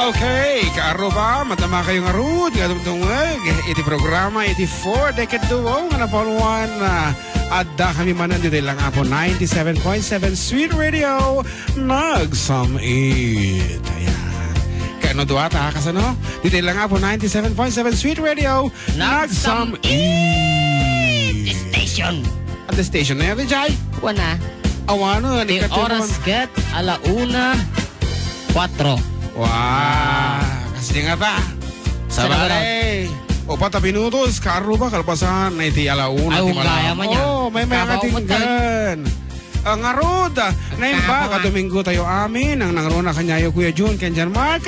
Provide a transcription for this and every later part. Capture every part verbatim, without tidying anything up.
Okay, kaarruba, madama kayo ngarud nga dumdumngeg iti programa iti Four Decade Duo nga napalwan. Ah, adda kami manen ditoy lang Apo ninety-seven point seven Sweet Radio, nagsam-it. Ayan. Kano dua ta, kasano? Ditoy lang Apo ninety-seven point seven Sweet Radio, nagsam-it. Station. At the station na yan, Jai. Wana. Awano, Di ni Katimuan. Oras ket ala una, kuatro. Wow. Ah. Kasi nga ta. Sa Sabagay. Upat a minutos, kaarruba, kalpasan, na iti ala una, Ay, ti unggaya malam. Man yan. Oh, may mga Kabaw mo, katinggan. Ah, ngarud, ah, naimbag a Domingo tayo amin, ang nangruna kanyayo Kuya Jun, ken Jan Mark.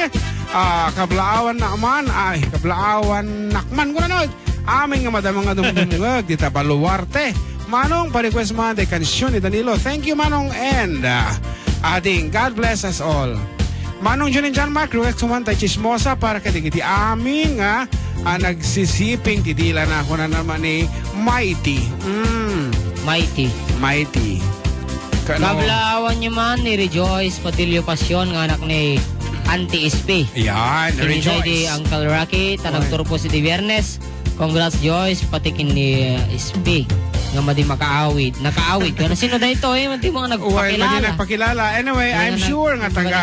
Ah, kablaawan na man, ay, kablaawan nakman, kuna na, amin nga madama nga dumdumngeg, dita Baluarte. Manong, pa-request man, de kansion ni Danilo. Thank you, Manong, and, ah, ading, God bless us all. Manong Jun and Jan Mark, request man, tayo chismosa, para kadagiti amin nga ah, nagsisiping ti dila na, kuna naman ni Mighty. Mm. Mighty. Mighty. Kano? Kablaawan niyo man ni Rejoice Patillo Pasion nga anak ni Auntie S P. Yan, Rejoice. Uncle Rocky, ta nagturpos iti Biyernes. Congrats, Joyce, pati ken ni, uh, S P. Nga madi makaawid. Nakaawid. Kano sino da ito eh? Madi mga nagpakilala. Well, madi nagpakilala. Anyway, I'm sure nga taga,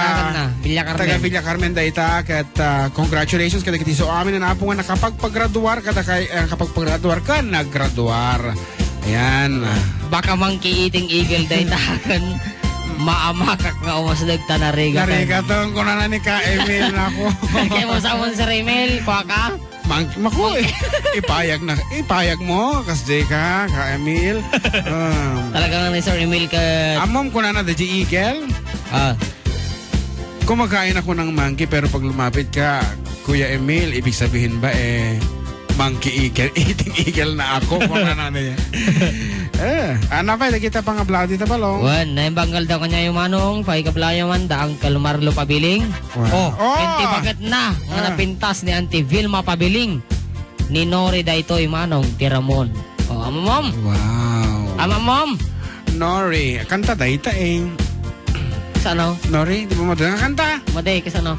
taga Villa Carmen da ita, ket Ah, congratulations kadagiti isu amin nga apo nga nakapagpagraduar, kada kay, eh, nakapagpagraduar ken naggraduar. Ayan. Baka monkey eating eagle dayta ken maamakak nga umasdeg ta narigat. Narigat, ang kunana ni Ka Emil, nako. Kay mo sa Sir Emil, kuha ka? Mang-, mako, eh. Ipayag na, ipayag mo, kasdi ka, Ka Emil. Um, Talagang ni Sir Emil ka Amom kunana, the G Eagle? Ah. Kumakain ako ng monkey, pero pag lumapit ka, Kuya Emil, ibig sabihin ba, eh, monkey eagle, eating eagle na ako? Kung ano na yan. Eh, ano pa, nakita pa nga vlog dito, Balong? Wan, naimbanggal daw kanya yung manong, paikablayo man, da Uncle Marlo Pabiling. Wow. Oh, Oh! Enti bagat na, nga Ah. napintas ni Auntie Vilma Pabiling. Ni Nori daytoy manong ti Ramon. Oh, Ama Mom. Wow. Ama Mom. Nori, kanta dayta eh. Sano? Nori, di mo madala kanta? Maday, kasano?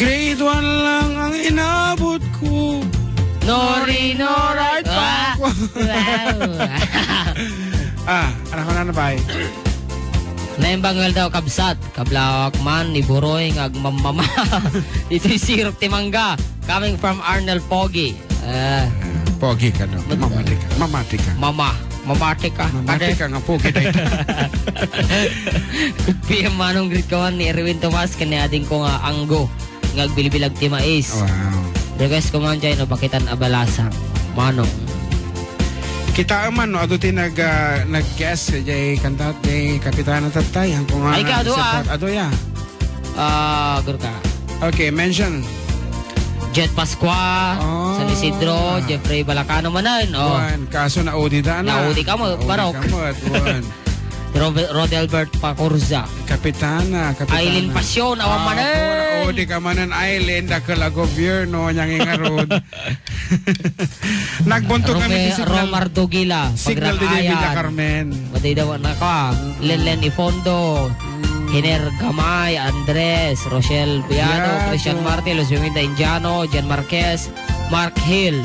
Grade one lang ang inabot ko. Nori, Nori, Nori, pa. Wow. Ah, anak ko na na, bay. Naimbanggal daw, kabsat. Kablawak man ni Buroy nga agmamama. Ito'y sirok ti mangga. Coming from Arnel Pogi. Ah. Pogi ka, no? Mamati ka. Mamati ka. Mama. Mamati ka. Mamati ka nga pogi dayta. P M Manong, greet ka man ni Erwin Tomas, ken ni ading ko nga Anggo nga agbilbilag ti mais. Wow. Request ko man jay no, Bakitan a Balasang. Manong. Kita man, no, adu ti nag, ah, nag-guest, jay kantat, jay Kapitana Tatay, ang kung Ay, nga, ka, adu, ah. Adu, ya. Ah, guru ka. Okay, mention. Jet Pascua, Oh. San Isidro, Jeffrey Balacano manen. Oh. Buwan, kaso naudi da na. Naudi ka mo, Naudi barok. ka mo, at buwan. Robert, Rodelbert Pacurza. Kapitana, Kapitana. Aileen Passion, awan Ah, manen. buwan, naudi ka manen, Aileen, dakkel a gobyerno, niyang ingarod. Nagbuntog kami Rome-, ti signal. Romar Dugila, Signal di Pagrakayan. Villa Carmen. Madi daw na ka. Mm. Lenlen Ifondo, Mm. Hiner Gamay, Andres, Rochelle Biano, Biano. Christian Martin, Luz Biminda Indiano, Jan Marquez, Mark Hill,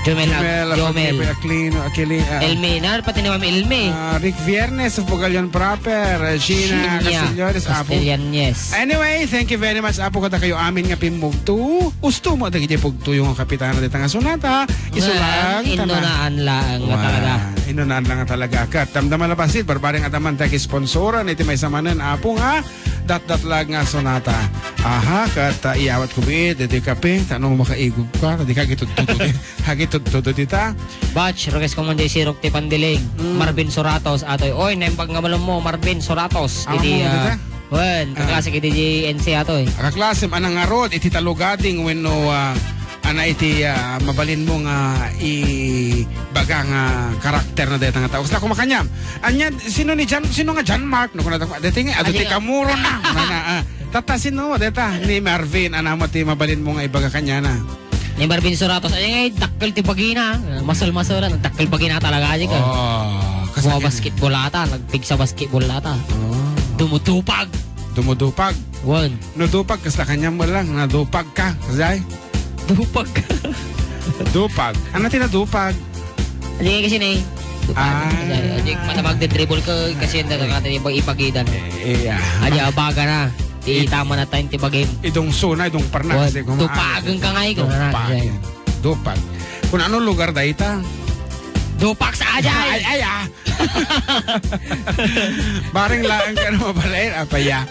Jomel Ag-, Jomel Jomel. Aquino, Aquilino, Aquilino, ah. Elmi, na, pati ni Ma'am Elmi. Ah, Rick Viernes of Bugalion Proper, Gina Gina Castillanes, Apo. Castellanes. Anyway, thank you very much, Apo, kada kayo amin nga pimmugto. Usto mo, dagiti pugtuyo nga kapitana dita nga sonata. Isu Nga, lang, tana. Inunaan lang nga Wa, talaga. Inunaan lang nga talaga. Kat, damdama na basit, barbareng adaman, tag-sponsora, iti may samanan, Apo, nga, datdatlag nga sonata. Aha, kat, ah, iyawat ko biit, iti kape, tano makaigub ka, di ka gitudtudo di, ha gitudtudo dita. Batch, request ko man di sirok ti pandiling. Mm. Marvin Soratos, atoy. Oy, naimbag nga malem mo, Marvin Soratos. Amo Iti, mo, ah, dita? Wen, Ah. kaklasik iti G N C ato eh. Kaklasem, anang ngarud iti talugading wenno, ah, ana iti, ah, mabalin mo nga ibaga nga karakter na dayta nga tao. Kasla kumakanyam. Anya, sino ni Jan, sino nga Jan Mark? No, kuna dayta nga, adu ti Anya. Kamuro na. Kuna na, ah. Tata, sino? Dayta, ni Marvin, ana mo ti mabalin mo nga ibaga kanyana. Ni Marvin Soratos, ay, ay, dakkel ti bagina. Masal-masalan, dakkel bagina talaga, ay, ka. Oh, Mga kasakit. Basketball ata, nagpigsa basketball ata. Oh. Dumudupag. Dumudupag. Wen. No dupag, kasla kaniam met lang, nadupag ka, kasjay? Dupag ka. Dupag. Ano ti nadupag? Adi kasi na eh. Dupag. Ah. Adi, adi, matamag di dribble ka, kasi ang dadakan, adi, ipagidan. Eh, eh, ah. Adi, abaga na. Ti tama na tayo, ti bagim. Idong suna, idong parna, Wen. Kasi kumain. Dupagan ka nga, ikaw. Dupagan. Dupag. Kung ano lugar da ita? Dupak sa ajay! Ay, ay, ah! Bareng laeng ka na mabalayan, apaya.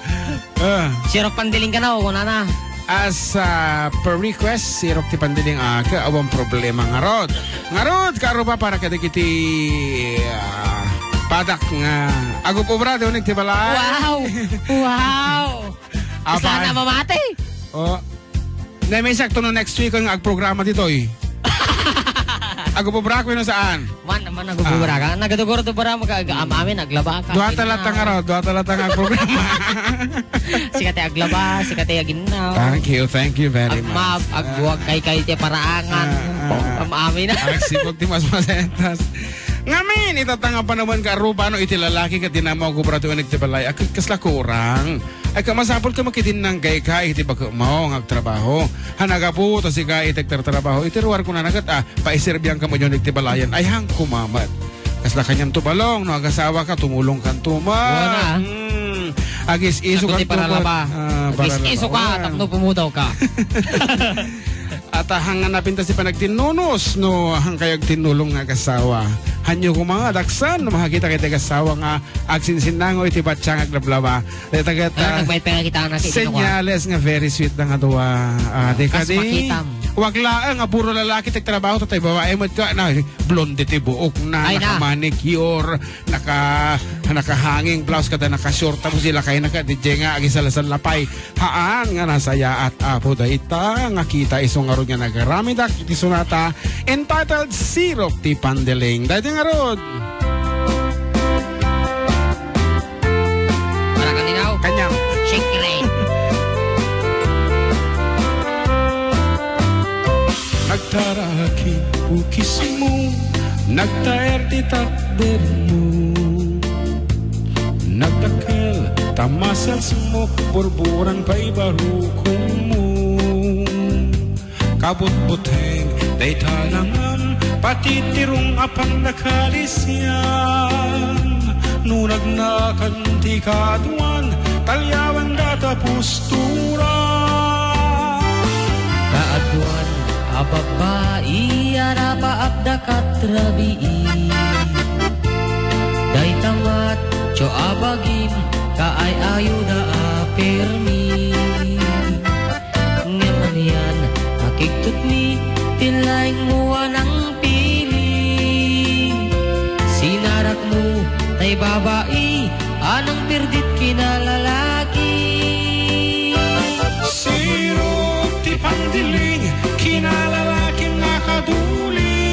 Ah. Sirok pandiling ka na, o, kunana. As, ah, per request, sirok ti pandiling, ah, ka, awan problema ngarud. Ngarud, karuba, para kadagiti, ah, padak nga agub-ubra, di unig ti balay. Wow! Wow! Apay. Sana mamati! Oh. Naimaysak to no next week nga agprograma ditoy. Agububra ko no saan? Man, man, agububra ka. Ah. Nagadugor-dubra mo ka, aga, am-, amin, aglaba ka. Dua ta latang aro, dua ta latang agprograma. Sika ti aglaba, sika ti aginnaw. Thank you, thank you very much. Agmap, agbuag, kay, kay ti paraangan. Ah, ah. Am-, amin. Agsipag ti mas masentas. Ngamin, itatanga panawan ka, Rubano, iti lalaki ket di na maugubra ti unig ti balay. Ak-, kasla kurang. Ay, ka masapul ka makidinnanggay ka iti bakmo nga agtrabaho. Hanagapu ta sika iti agtartrabaho. Iti ruar kunana ket, ah, paiserbian ka met iti balayan. Ay, hang kumamat. Kasla kaniam to balong, no agasawa ka, tumulong kan tuma. Wala. Hmm. Agis-iso kan tuma. Paralaba. Ah, agis-iso ka, paralaba. Tapno pumudaw ka. At, ah, hang nga napintas ti panagtinnunos, no, hang kayo agtinnulong nga agasawa. Hanyo koma nga adaksan, no, makakita kayo ti agasawa nga agsinsinnango iti batya nga aglablaba. Dayta ket, ah, nagmaitpay nga kita nga nakita, no, senyales nga very sweet da nga dua. Ah, di kadi, makitam. Wag laeng nga puro lalaki ti agtrabaho, tatay babae met ka, na, blonde ti buok na, ay, na, naka-manicure, naka-, naka-hanging blouse, kada naka-short, tapos ilakay na ka, di nga, agisalasalapay. Haan nga nasayaat, Apo, dayta nga kita isu ngarud nga nagaramidak iti sonata entitled Sirok ti Pandiling. Dayta ngarud. Para kanino? Kaniam. Secret. Nagtaraki bukismo, nagtaer ti takdermo. Nagdakkel ta musclesmo, burburan pay barukongmo. Kabutbuteng dayta langam, patitirong a pannakalisian. No nagnakan ti kaaduan, taliawen data postura. Kaaduan a babbai a napaapda kat rabii. Dayta matcho a bagim, kaay-ayuda a permi. Ngem anian a kigtotmi ti laengmo a nangpili? Sinarakmo tay babai a nangpirdit kinalalaki. Sirok ti pandiling, kinalalakim nakaduli.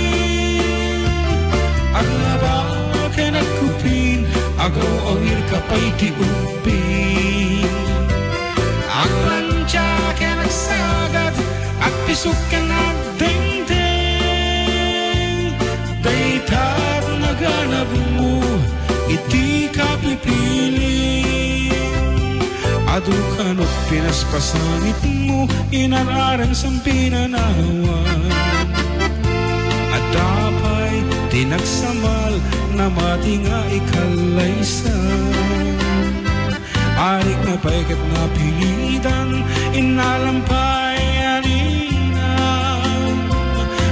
Aglaba ken agkupin, agaw-awir ka pay ti ubbing. Aglantia ken agsagad, agpisok ken agdengdeng. Dayta naganabmo iti kapipilim. Adu kano pinaspasanitmo, inar-arem sa pinanawan. Adda pay ti nagsamal, namati nga ikallaysan. Arikna pay ket napilidan, innalam pay a ninam.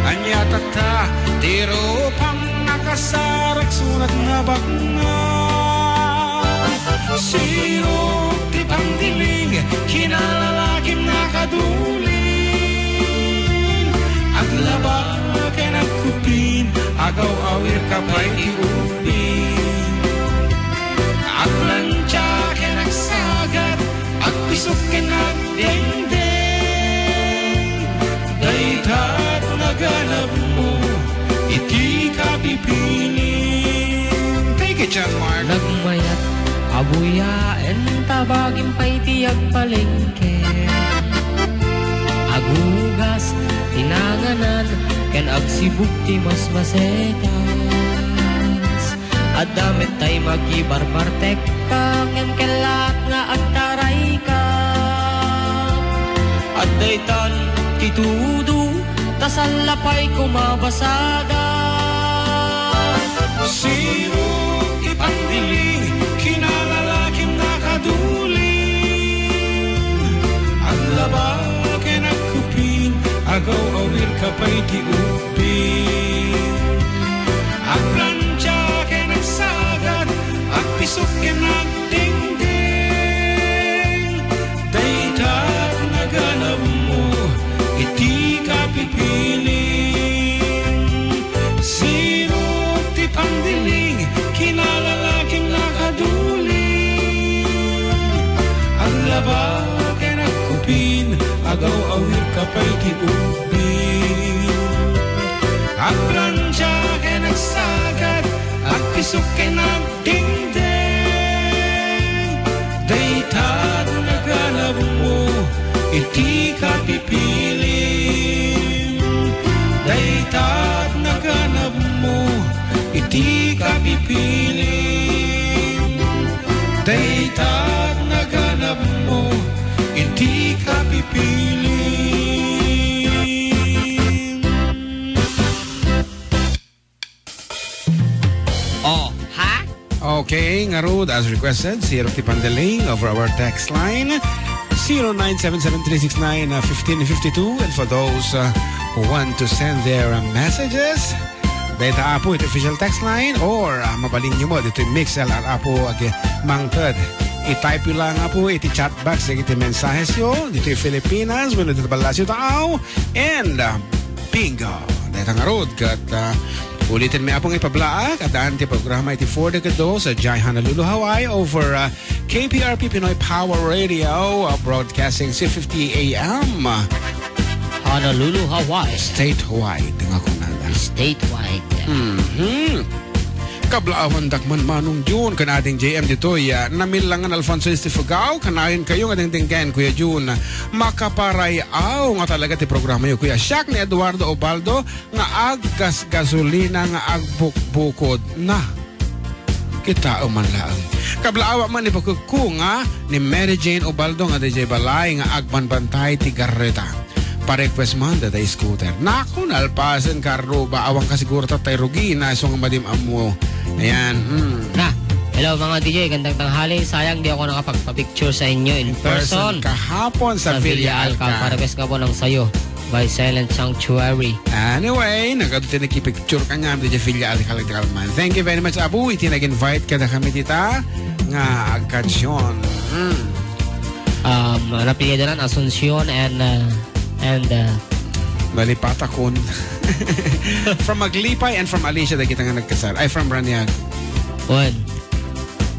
Ania tatta ti rupam, nakasarak sunat nga baknang. Sirok ti pandiling, kinalalakim nakadulin. Aglaba ken agkupin, agaw-awir ka pay ti ubbing. Aglantia ken agsagad, agpisok ken agdengdeng. Dayta naganabmo iti kapipilim. Thank you, John Mark. Nagmayat a buyaen ta bagim pay ti agpalengke. Agugas ti nanganan ken agsibug ti masmasetas. Adda met tay makibarbartek ka, ngem kellaat nga agtaray ka. Daytan ti tudo, ta saan la pay koma basada. Sino ti pandiling, kinalalakim nakadulin? Aglaba ken agkupin, agaw-awir ka pay ti ubbing. Agplancha ken agsagad, agpisok ken agdengdeng. Dayta naganabmo iti kapipilim. Sino ti pandiling, kinalalakim nakadulin? Aglaba ken agkupin, agaw-awir ka pay ti ubbing. Agplancha ken agsagad, agpisok ken agdengdeng. Dayta naganabmo iti kapipilim. Dayta naganabmo iti kapipilim. Dayta naganabmo iti kapipilim. Oh, ha? Okay, ngarud, as requested, Siro ti Pandiling over our text line, zero nine seven seven three six nine, uh, fifteen fifty-two. And for those, uh, who want to send their, uh, messages, dayta, Apo, iti official text line, or, uh, mabalinyo met ditoy Mix L R, Apo, ag-, mangted. I-type yo lang, Apo, iti chat box, iti mensahes yo, ditoy Filipinas, wenno ditoy ballasiw taaw, and, uh, Bingo! Dayta ngarud, ket, ah, ulitin mi, Apo, nga ipablaak, addaan ti programa iti four decade sa Jai Honolulu, Hawaii, over, ah, K P R P Pinoy Power Radio, ah, broadcasting six fifty A M. Honolulu, Hawaii. Statewide, nga kunada. Statewide. Mhm. Kablaawandak man, Manong Jun, ken Ading J M ditoy, ah, Namillangan Alfonso Estifugao, kanayon kayo nga dengdenggen, Kuya Jun. Makaparay-aw nga talaga ti programa yo, Kuya. Siak ni Eduardo Obaldo nga aggasgasolina nga agbukbukod na. Kitaem man laeng. Kablaawa man ni pakekko nga ni Mary Jane Obaldo nga dijay balay nga agbanbantay ti garreta. Pa-request man dayta scooter. Naku, nalpasen, Carlo, ba, awan ka siguro tatay rugi na isu nga madim ammo. Ayan, hmm. Na, hello, mga D J, gandang tanghali. Sayang di ako nakapagpa-picture sa inyo in In person, person. Kahapon sa Sa Villa Villa Alca. Alca. Pa-request nga po ng Sayo by Silent Sanctuary. Anyway, nagadu ti nakipicture kaniam, di Villa Alca, Calman. Thank you very much, Abu. Iti nag-invite kadakami dita nga agkansion. Hmm. Um, ano apelyido nan? Asuncion and, uh, and, uh, Nalipatakon. From Aglipay and from Alicia, dagita nga nagkasar. Ay, from Raniag. Wen.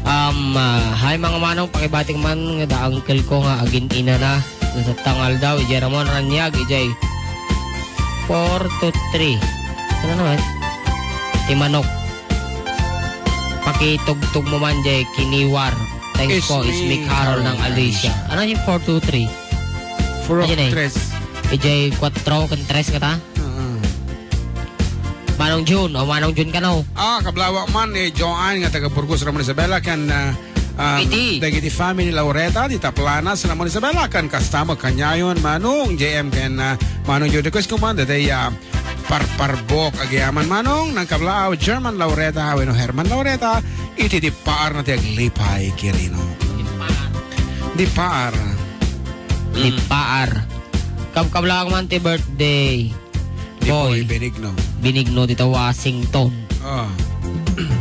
Um, ah, hi, mga manong, pakibatik man nga da uncle ko nga agin-ina na. Sa tangal daw, ijay Ramon Raniag, ijay four two three. Ano naman? Ti manok. Pakitugtog mo man, jay Kiniwar. Thanks po, Ismi Carol ng Alicia. Ano yung four two three? Four Ayun eh. Tres. Ijay kwatro ken tres kata? Oo. Manong June, o Manong June kano? Ah, kablaawa man, eh, Joanne nga taga Burgos, Ramon Isabela, kan, ah, um, Iti. Dagiti family Laureta, di Taplanas, Ramon Isabela, kan kasta, magkanyayon, Manong J M, kan, ah, Manong June. Request ko man, dati, ah, Parparbok, agiaman, Manong, nang kablaaw, German Laureta, wenno Herman Laureta, iti di paar na ti Aglipay, Quirino. Di paar. Di paar. Kabkablaak man ti birthday. Di Boy. Boy Benigno. Benigno dita Washington. Oh.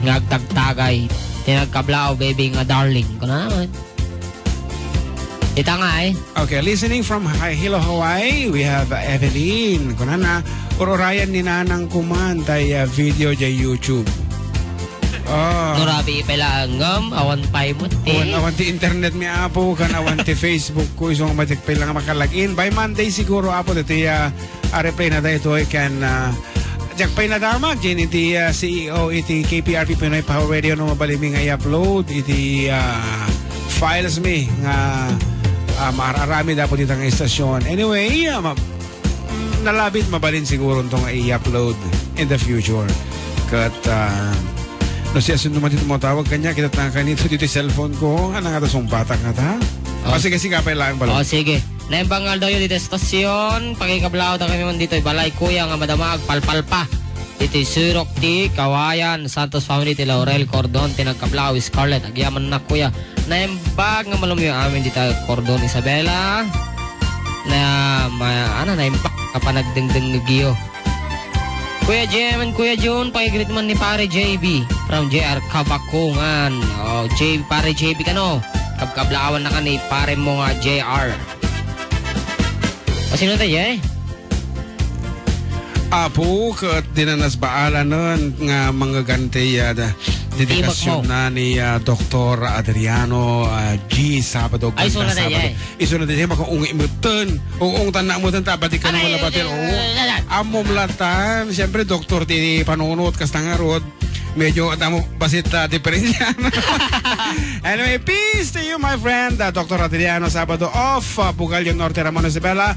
Nga agtagtagay. Ti nagkablaaw, baby nga darling. Kuna naman. Ita nga eh. Okay, listening from Hi-, Hilo, Hawaii, we have, uh, Evelyn. Kunana, "Ururayan ni nanang kuman tay, uh, video jay YouTube." Oh. Nurabi pala anggam, awan pay mo ti. Awan, awan ti internet mi, Apo, kan awan ti Facebook ko, isong matik pala nga makalagin. By Monday siguro, Apo, dati, ah, ah, replay na tayo to, I can, ah, diak pay nadamag, din iti, ah, C E O iti K P R P Pinoy Power Radio no mabalimi nga i-upload iti, ah, files mi nga, ah, maararamid apo dita nga istasyon. Anyway, ah, ma-, mm, nalabit mabalin siguro ito nga i-upload in the future. Kat, ah, no siya sundo man dito mo tawag kanya, kita tanga kanito dito yung cellphone ko. Ano nga ta, sumpatak nga ta? Oh. O, sige, sige, apay lang, balo. Oh, sige. Naimbag nga aldaw yo ditoy estasion, pakikablaawda kami man ditoy balay kuya nga madama agpalpalpa. Ditoy surok ti Kawayan, Santos family ti Laurel Cordon, ti nagkablaaw, Scarlett, agyamannak kuya. Naimbag nga malumyo amin dita Cordon, Isabela. Na, ma, ano, naimbag nga panagdengdengngegyo. Kuya Jem and Kuya Jun, pakigreet man ni Pare J B from J R Kabakungan. Oh, J, Pare J B kano, kabkablaawanna ka ni pare mo nga J R. O, sino tayo, eh? Apo, ket dinanasbaalanen nga mangegan ti, ah, da-, Timek mo. Dedikasyon na ni, ah, Doktor Adriano, ah, G, Sabado, Ay, banda suna tayo, Sabado. eh. Isuna tayo, makaungi mo ten. Uong tan na mo ten, tabati ka Ano, naman eh, labatil. eh, Oo. eh, eh, eh. Amom latan. Siyempre, doktor ti panunot, kasta nga rod. Medyo, tamo, basit, ah, diferensya. Anyway, peace to you, my friend. Ah, Doktor Adriano, Sabado off. Ah, Bugalio Norte, Ramon Isabela.